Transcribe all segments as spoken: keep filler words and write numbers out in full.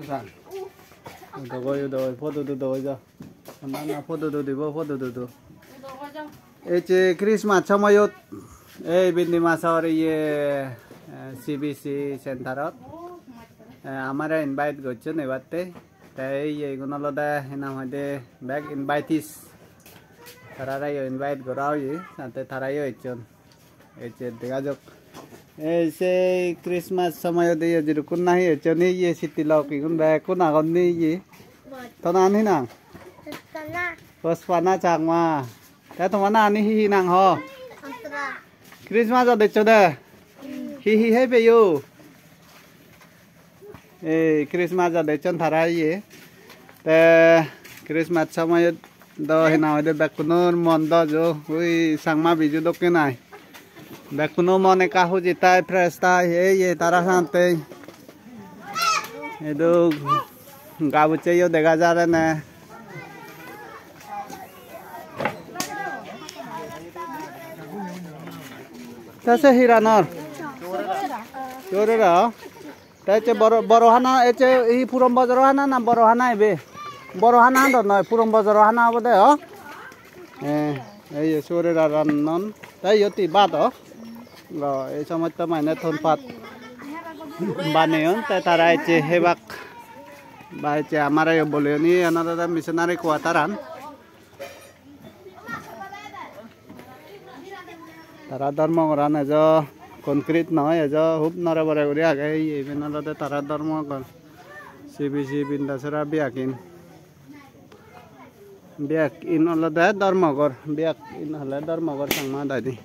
Udogoi, udogoi, photo udogoi ja. Na, na, photo udibo, photo udo. Ei je Christmas somoyot ei Bindi Masor iye, eh, C B C centerot, eh, amare invite gocchon ebatte. Te iye igun olode hi nang hoide bek invitees. Tarare yo invite gora oye, sante tara yo ecchon. Ei je dega jok. Ei sei Christmas somoyot iye jidukkun nahi ecchon, iye sitti lok igun bekkun agon ni iye. To nang hi nang? Puspana. Puspana Chakma. Te toma nang ani hi hi nang ho? Asra. Christmas ot eccho de? Hi hi hei peyo? Ei Christmas ot ecchon tara iye. Te Christmas somoyot do hi nang hoide bekkunor mon do jo, ui Changma Biju dokken ai. Bekkuno mon ekka huji tai, fresh tai, ei ye tara sante. Edu gabucche yo dega jar ene. Te se hi ranor? Chorera. Te ecche boro, boro hana, ecche hi puron bojoro hana na boro hana ibe? Boro hana do noi, puron bojoro hana obode, o? Eh, ei ye sore ra rannon. Te iyot hi bhat, o? Lo, ei somosto mane thon pat baneyon, te tara ecche hebak. Ba ecche amare yo boleyon, iyen olode missionary quarter an. Tara dhormo goran ejo concrete noi, ejo hub nore bore guri age. Iye, iben olode tara dhormo gor. C B C Bindasora biyakin. Biyakin olode dhormo gor. Biyakin ole dhormo gor Changma daidi.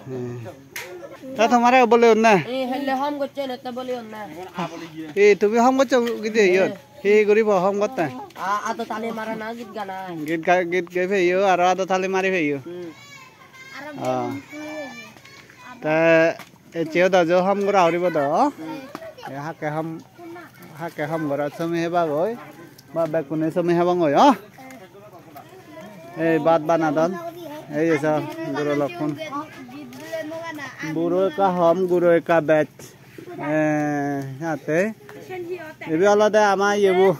He. Ta tomare bole onne? E, helle hom gocche ne, te bole onne. E, tumi hom goccho gide iyot? He. Hi guribo hom gotte? A, ado tali mara na, git gana. Git ga-, git gai peyo, aro ado tali mari peyo. Hmm. Ah. Te ecche do jo hom gora uribo do. Hmm. E hakke hom, hakke hom gora somi hebagoi. Ba bekkune somi hebangoi, o? Ei bhat banadon. Ei eso guro lokkun. Buro ekka hom, guro ekka bej. Eh, ate. Ibe olode ama iyebu.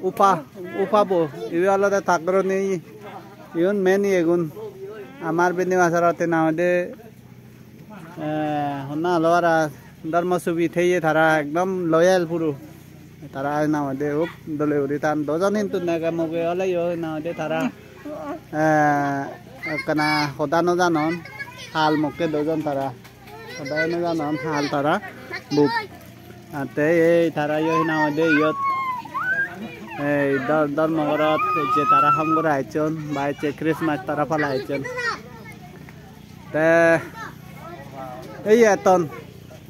Upa, upa bo. Ibe olode takroni. Iyun main iyegun. Amar bindi masarot hi nang hoide, eh, honna holo ara dhormo subi theye tara ekdom loyal puro. Tara hi nang hoide hub dole guri tan dojon hintu nege muge oleyo hi nang hoide tara, eh, ekkana hoda no janon, hal mokke dojon tara. Hoda no janon, hal tara. Buk. Ate ei tara yo hi nang hoide iyot. Ei dhor-, dhormo gorot je tara hom gora ecchon, ba ecche Christmas tara pala ecchon. Te ei etton.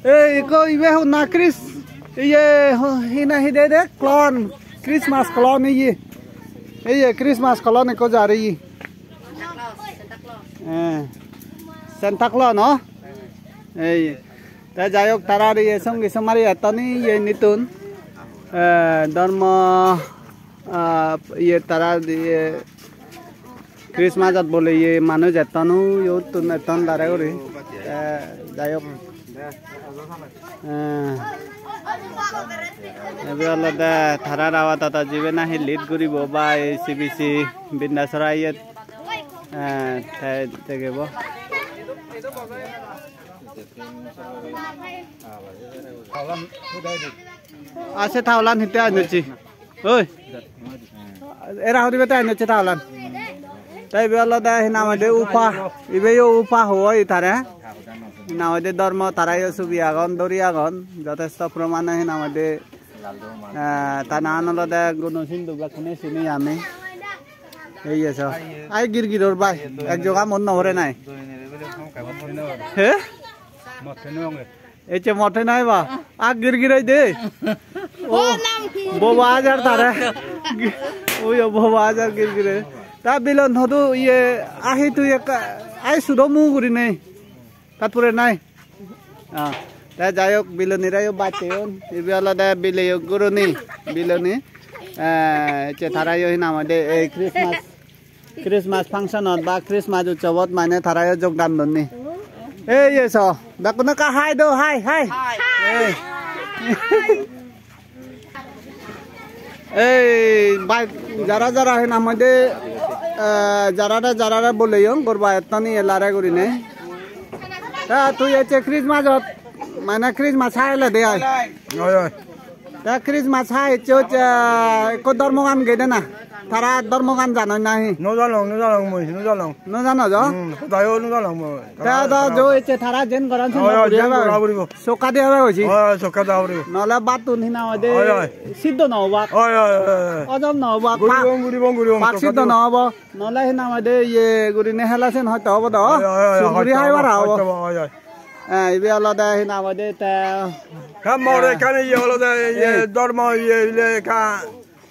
Ei ikko ibe honna Chris-, iye ho-, hi nang hoide de clown, Christmas clown iye. Iye Christmas clown ikko jar iye. Eh, Santa Claus, no? Ei, te jai hok, tarar iye songi somari etton iye nitun. Eh, dhormo, ah, iye tarar iye Christmas-ot bole iye manuj etton, uyottun etton dare guri. Eh, jai hok. Eh, ibe olode tarar awa tada jibe nahi lead guribo ba ei C B C Bindasora iyot. Eh, te degebo. Ase taulan hitte anocchi. Oi. Era hudi bete anocchi taulan. Te ibe olode hi nang hoide upa. Ibe yo upa hoi tare. Hi nang hoide dhormo tara yo subi agon, dori agon. Jotesto promane hi nang hoide, eh, ta nang olode Guno Sindhu bekkune sini ami. Ei eso. Ai girgiror bai. Ek joga mon no hore nai. He? Ecche mote nai ba. Ak girgire de. O, boba ajar tare. Ui, o boba ajar girgire. Ta bilon hodu iye ahi tui ekka ai sudo mu guri nei. Tat pure nai. Ah, te jai hok, bilonire yo baccheyon. Ibe olode bileyo guroni, biloni. Eh, ecche tara yo hi nang hoide ei Christmas, Christmas function-ot ba Christmas utsobot mane tara yo jogdan donni. Ei eso, bekkune ekka hi do, hi, hi. Hi. Ei. Ei bai, jara jara hi nang hoide, eh, jarare jarare boleyong, gorba etton iye lare gurine. Ta tui ecche Christmas-ot, mane Christmas ha elede ai. Oi, oi. Ta Christmas ha ecche hocche, eh, ekko dhormogan gede na. Tara dhormogan janoi nahi? No janong, no janong mui, no janong. No jano jo? Hmm, hodayo no janong mui. Ta do jo ecche tara jen goron sen. Oi, oi, jen gora puribo. Sokka diya obo hoichi. Oi, oi, sokka diya puribo. Nole battun hi nang hoide. Oi, oi. Siddo no obak. Oi, oi, oi, oi. Ojom no obak. Guribong, guribong, guribong. Pak siddo no obo. Nole hi nang hoide iye gurine hela sen hoito obo do. Oi, oi, oi, oi, suguri hoito hai obo, bara obo. Hoito obo, oi, oi. Eh, ibe olode hi nang hoide te. Ka more, eh, ekkan iye olode iye, eh, dhormo iye bile ekka,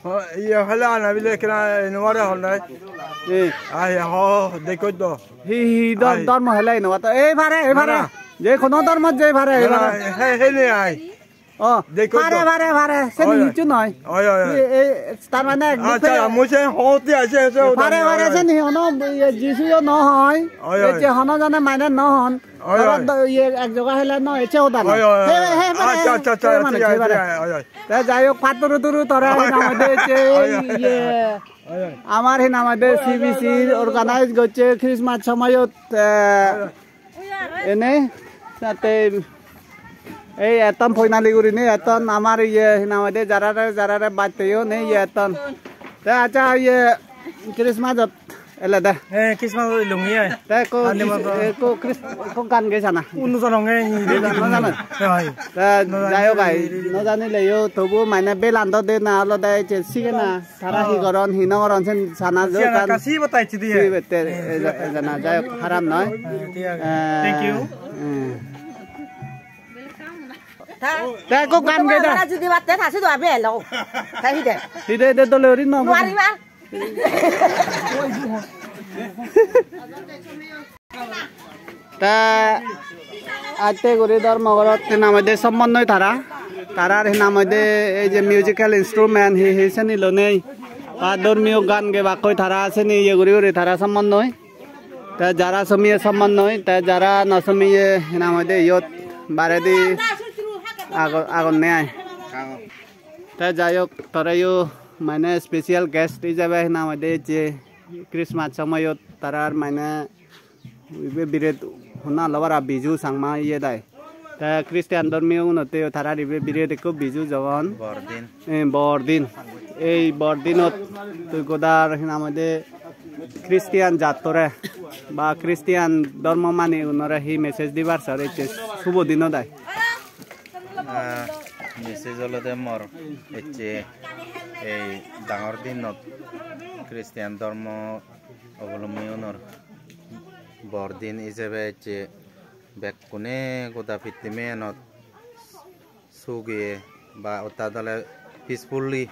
oh, iye hela ana bile ekkena ino more hondai. Eh. Ai ho, dekho do. Hi, hi, dhor-, ai. Dhormo hela ino to. Ei pare, ei pare. Nara. Je hono dhormo je pare, ei pare. Nara, he, he ne ai. Oh, dekho pare, to. Pare, pare. Sen oi, oi. Hissu noi. Oi, oi, oi. Ei, ei, tar mane ekdin. Accha, mui sen hoti ase, ase, pare, pare, sen hi hono, iye, Jisu yo no hoi. Oi, oi. Ei je hono jone mane no hon. Oi, tara oi. Do, iye, ek joga hele no, ecche oda na. Oi, oi, oi. He, he, pare, accha, accha, accha, he, mane, accha, he, pare. Accha, oi, oi. Te jai hok, paturu turu tore, oi, oi. Hi nang hoide ecche, oi, oi. Iye. Oi, oi. Amar hi nang hoide C B C organize gocche Christmas somoyot, eh, oi, oi. Ene, sate ei etton poinali gurinei, etton amar iye, hi nang hoide, jarare, jarare batteyo nei iye etton. Te accha iye Christmas-ot elede. Eh, Christmas-ot elungi ai. Te ekko, andi moto. Ekko Chris-, ekko gan gei sana. Unno janonge, no jano. Ai. Te no jai hok ai, jani. No janileyo, tobu mane belan do de na olode je sigena. Tara hi goron, hi no goron, sen sana jo. Siyan kan ekka sibe tai chidi ai. Sibe te, eh, eja-, ejana jai hok, haram noi. Eh, thik age. Eh, thank you. Eh. Te ekko gan gei de. Tara judi batte thasi do abe elo. Thai hi de. Hi de, de dole uri no. Nuari ba. Te atte guri dhormo gorot hi nang hoide sommonnoi tara. Tarar hi nang hoide ei je musical instrument hi hi seni lonei. Ba dhormiyo gan gebakkoi tara seni iye guri guri tara sommonnoi. Te jara somiye sommonnoi, te jara no somiye hi nang hoide iyot baredi ago-, agonne ai. Te jai hok, toreyo mane special guest ijebe hi nang hoide je Christmas somoyot tarar mane ibe biret honna lobara Biju Changma iye dai. Te Christian dhormiyo unotte tarar ibe biret ekko Biju jogon. Bordin. Eh, Bordin. Ei Bordinot tui godar hi nang hoide Christian jattore ba Christian dhormo mani unore hi message dibar sar ecche subo dinot ai? Ah, message olode mor ecche ei dangor dinot Christian dhormo obolombi unor bor din ijebe ecche bekkune goda pittimiyenot suge ba otta dole peacefully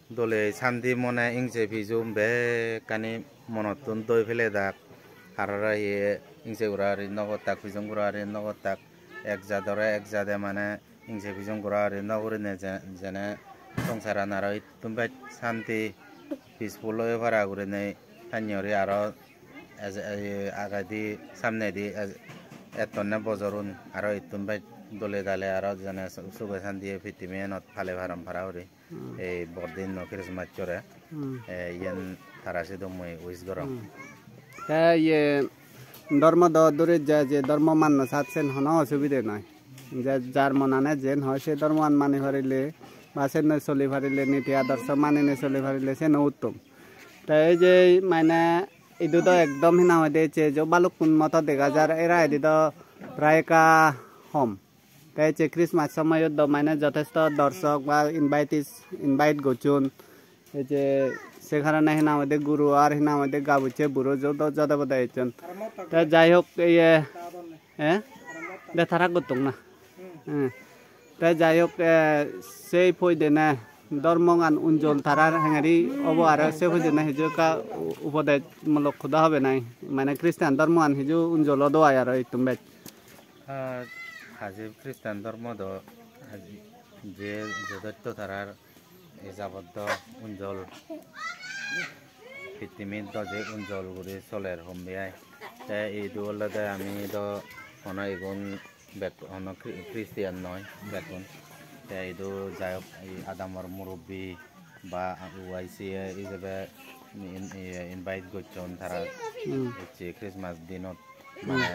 dole santi mone ingse pijum bekkani monottun doi peledak. Harore hiye ingse gura guri no gottak, pijum gura guri no gottak. Ek jadore ek jade mane ingse pijum gura guri no gurine je-, jene songsaran aro ittun bej santi peaceful oi para gurinei sannye guri aro eje-, ei agedi samnedi ej-, ettonne bojorun aro ittun bej dole dale aro jene su-, suge santiye pittimiyenot pale paron para guri. Hmm. Ei bordinno Christmas-ore. Hmm. Eh, iyen tara sidu mui wish gorong. Hmm. Te iye dhormo do duri je je dhormo manno sat sen hono osubide noi. Je jar monane jen hoi se dhormoan mani parile ba sennoi soli parile niti adorsho manine soli parile seno uttom. Te ei je mane idu do ekdom hi nang hoide je jo balukkun moto dega jar, era edi do prai ekka hom. Te ecche Christmas somoyot do mane jotesto dorsok ba invitees, invite gocchon. Ecche se karone hi nang hoide guro ar hi nang hoide gabucche buro jodo jode bode ecchon. Te jai hok, iye, eh? De tara gottok na. Eh. Te jai hok, eh, sei poidene dhormogan unjol tarar hengeri obo aro se poidene hiju ekka u-, upodej mulok hoda hobe nai. Mane Christian dhormogan hiju unjol odo ai aro ittun bej. Ah, haji Christian dhormo do haji je jodosto tarar ei jabot do unjol, pittimit do je unjol guri soler hombe ai. Te idu olode ami do hono igun bek-, hono Chri-, Christian noi bekkun. Te idu jai hok, ei adamor murubbi ba Y C A ijebe in-, iye invite gocchon tara. Hmm. Ecche Christmas dinot mane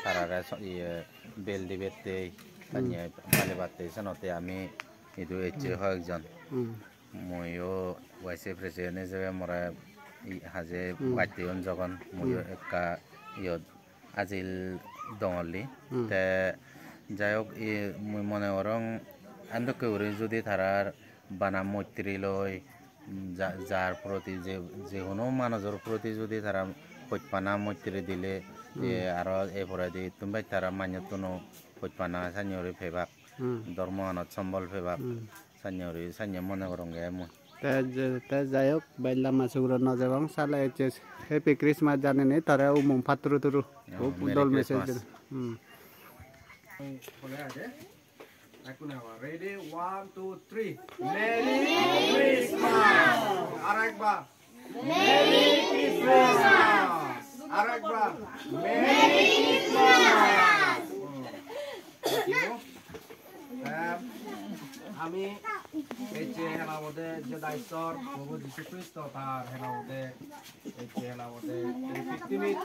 tarare so-, iye bel dibatte, hmm, sanye palibatte senotte ami idu ecche, hmm, hoyekjon. Hmm. Muiyo Y C A president ijebe more i-, haje, hmm, bugatti on jogon muiyo, hmm, ekka iyot ajil dongolli. Hmm. Te jai hok, i, mui mone gorong, endokke guri judi tarar bana moitri loi, ja-, jar proti je, je hono manujor proti judi tara hojpana moitri dile, hmm, je aro ei poredi ittun bej tara manjottuno hojpana sannye guri pebak, hmm, dhormoanot sombol pebak. Hmm. Sannye guri, sannye mone goronge mui. Te je, te jai hok, bej lamba suguro no jebong, sale ecche Happy Christmas janeni tore umum patturu turu. Oh, hub Merry dol message Christmas. Dilo. Hmm. Ready? One, two, three. Merry Christmas! Arekbar. Merry Christmas! Arekbar. Merry Christmas! Hmm. Thank you. Te ami ecche hena hoide Jeda Ishwar Probhu Jisu Kristo tar hena hoide ecche hena hoide ei pittimit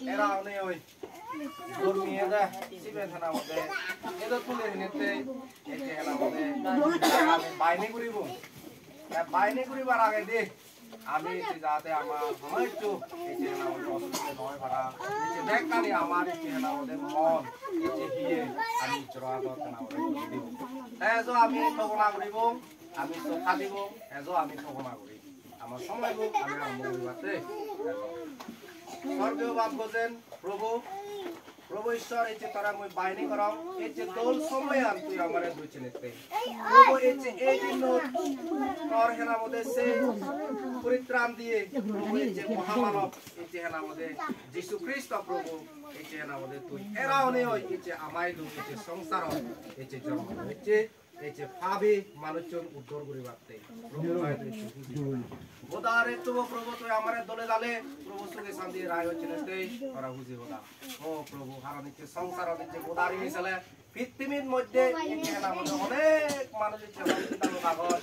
era onei oi dhormiye de sibe hena hoide edo tule henette ecche hena hoide baini guribo. Te baini guribar agedi ami ecche jate amar hono hissu ecche hena hoide osubide no oi para. Ecche bekkani amar ecche hena hoide mon ecche hiye ami Ishwaro adot hena hoide guri dibo. Te ejo ami togona guribo, ami sokka dibo, ejo ami togona guri. Amar somoy bo ami arambo guribatte. Sorgiyo Bab gojen, Probhu, Probhu Ishwar, ecche tore mui baini gorong, ecche dol somoyan tui amare dujjenette. Probhu, ecche ei dinnot tor hena hoide se poritran diye, Probhu, ecche mohamanob, ecche hena hoide Jisu Kristo, Probhu, ecche hena hoide tui era onei oi, ecche ama idu, ecche songsarot, ecche jonmo, ecche ecche pabi manuchun uddor guribatte. Probhu, tui ecche huji. Bodar ettubo Probhu tui amare dole dale Probhu suge santi rai hocchene tei tore huji hoda. O Probhu, haron ecche songsarot ecche bodari misale pittimit moddhe ecche hena hoide onek manuj ecche hospitalot agon.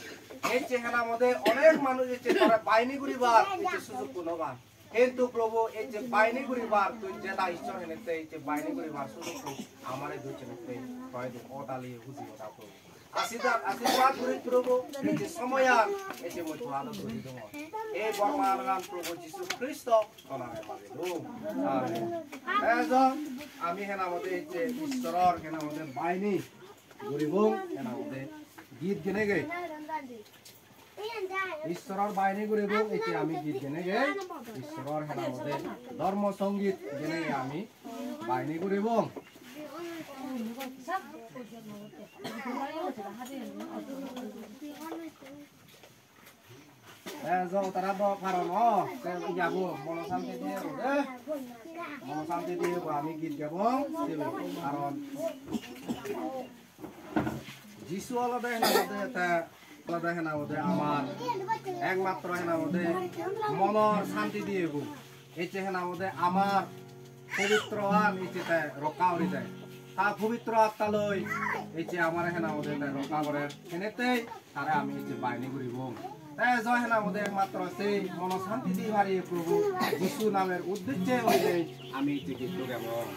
Ecche hena hoide onek manuj ecche tore baini guribar ecche sujukko no pan. Hintu Probhu, ecche baini guribar tui Jeda Ishwar henette ecche baini guribar sujukko amare dujjenette tui de, o dale huji hoda Probhu. Ashirbad, ashirbad guri Probhu, ecche somoyan ecche mui to adot guri dongor. Ei bor magan Probhu Jisu Kristo to name mangilung. Amen. Ejo ami hena hoide ecche Ishworor hena hoide baini guribong, hena hoide git ginege. Ishworor baini guribong, ecche ami git ginege, Ishworor hena hoide dhormo songit ginege ami baini guribong. Te jo tara do paron o, te iyabo mono santi diye bo de. Mono santi diye bo ami git gabong, sibe paron. Jisu olode hena hoide te, olode hena hoide amar ekmatro hena hoide monor santi diyebo. Ecche hena hoide amar pobitro an ecche te rokka guri de. Ta pobitro atta loi ecche amare hena hoide te rokka gorer. Henette tare ami ecche baini guribong. Te jo hena hoide ekmatro sei mono santi di pari Probhu Jisu namer uddecche hoide ami ecche git gabong.